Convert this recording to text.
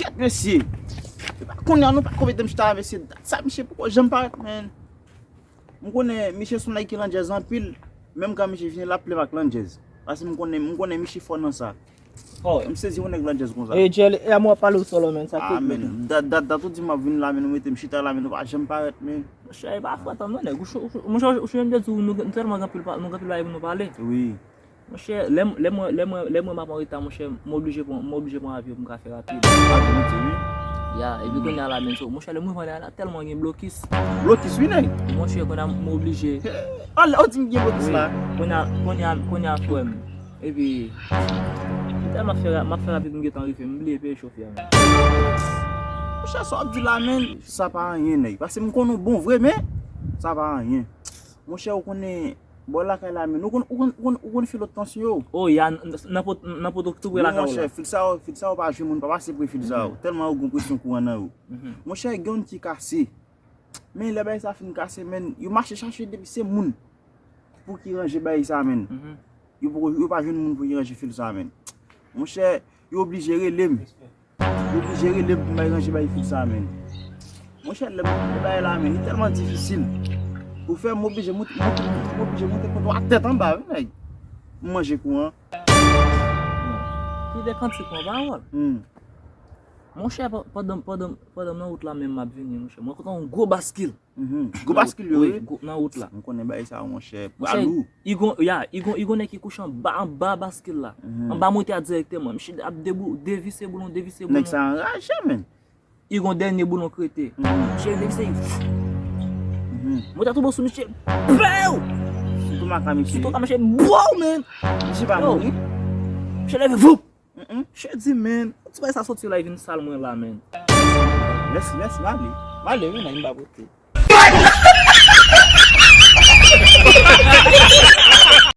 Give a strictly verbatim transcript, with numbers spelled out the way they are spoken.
Kèt mesye. Kounye a nou pa konpete m chita a mesye. Dat sa misye poko janm parèt, men. M konnen misye se yon nèg ki landjèz anpil. Menm kan misye vini, l ap plenm ak landjèz. Paske m konnen, m konnen misye fò nan sa. Oh. M sezi yon nèg landjèz konsa. E Jel, e a mwen ap pale w solo, men, sa ki men. Dat, dat, dat ou di m ap vin la, men, ou mete m chita la, men, ou pa janm parèt, men. Monchè, e pa fòt an non, nèg. Ou cho-, ou cho-, monchè, ou cho, m te di w, nou, nou tèlman gen anpil pa-, nou gen anpil bagay pou nou pale. Wi. Monchè, lè m, lè mwen, lè mwen, lè mwen m ap an reta, monchè, m oblije pran, m oblije pran avyon pou m ka fè rapid. Avyon monte, wi. Ya, epi kounye a la, men, so, monchè, lè m rive anlè a la, tèlman gen blokis. Blokis, wi, nèg. Monchè, kounye a m oblije. An lè w di m gen blokis la. Kounye a, kounye a, kounye a, frè m. Epi, m tèlman fè ra-, m ap fè rapid, m gentan rive, m bliye peye chofè a, men. Monchè, sa w ap di la, men, sa pa anyen, nèg. Paske m konnen w bon vre, men sa pa anyen. Monchè, ou konnen bò lakay la, men ou konn, ou konn, ou konn, ou konn fil Otan yo. Oh, ya, n-, n-, nan pot-, nan poto ki tou pre lakay ou la. Monchè, fil sa yo, fil sa yo pa jwenn moun, pa pase pre fil sa yo. Tèlman yo gen presyon kouran nan yo. Monchè, gen youn ki kase. Men lè bagay sa fin kase, men, yo mache chache depi se moun pou ki ranje bagay sa, men. Yo poko, yo pa jwenn moun pou ki ranje fil sa, men. Monchè, yo oblije rele m. Yo oblije rele m pou m al ranje bay fil sa, men. Monchè, lè m bay la, men, li tèlman difisil. Pou fè m oblije moute, moute, m oblije moute kote w a tèt anba, wi, nèg. M manje kouran. Ki de kantik mwen pa wè. Monchè, pa-, pandan, pandan, pandan m nan wout la menm m ap vini, monchè. Mwen kontan yon gwo baskil. Gwo baskil yo, wi, wi. Nan wout la. M konnen bagay sa yo, monchè. Monchè, pwa lou. I gon, ya, i gon, i gon nèg ki kouche anba, anba baskil la. Anba motè a dirèkteman. Misye ap debou-, devise boulon, devise boulon. Nèg sa anraje, men. I gon dènye boulon k rete. Misye devise, motè a tonbe sou misye. Pew! Sou tou maka misye. Sou tou maka misye. Bow, men! Misye pa mouri. Misye leve, voup! Misye di, men, ti bagay sa soti la, li vin sal mwen la, men. Mèsi, mèsi, m ale. M ale, wi, nèg, m pa pote.